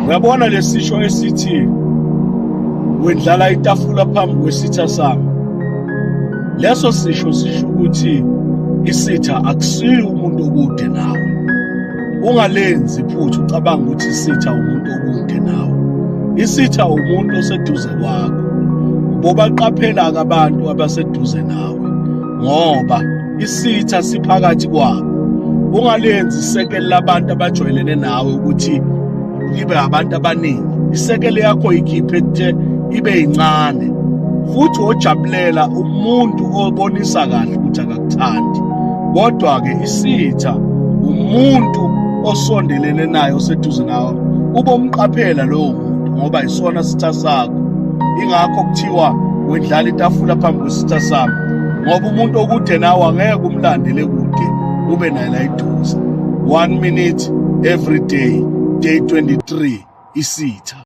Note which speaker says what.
Speaker 1: Uyabona lesisho esithi wendlala itafula phambi kwesitha sami. Leso sisho sisho ukuthi isitha akusiyo umuntu okude nawe. Ungalenzi iphutha ucabanga ukuthi isitha umuntu okude nawe. Isitha umuntu oseduze kwakho. Bobaqaphela-ke abantu abaseduze nawe ngoba isitha siphakathi kwabo. Ungalenzi isekele labantu abajwayelene nawe ukuthi libe abantu abaningi. Isekele yakho ikhiphe nje ibe yincane futhi ojabulela umuntu obonisa kahle ukuthi akakuthandi. Kodwa-ke isitha umuntu osondelene naye oseduze nawe, ubomqaphela lowo muntu ngoba isona sitha sakho. Ingakho kuthiwa wendlala itafula phambi kwesitha sami, ngoba umuntu okude nawe angeke umlandele kude, ube naye la eduze. 1 minute every day, day 23, isitha.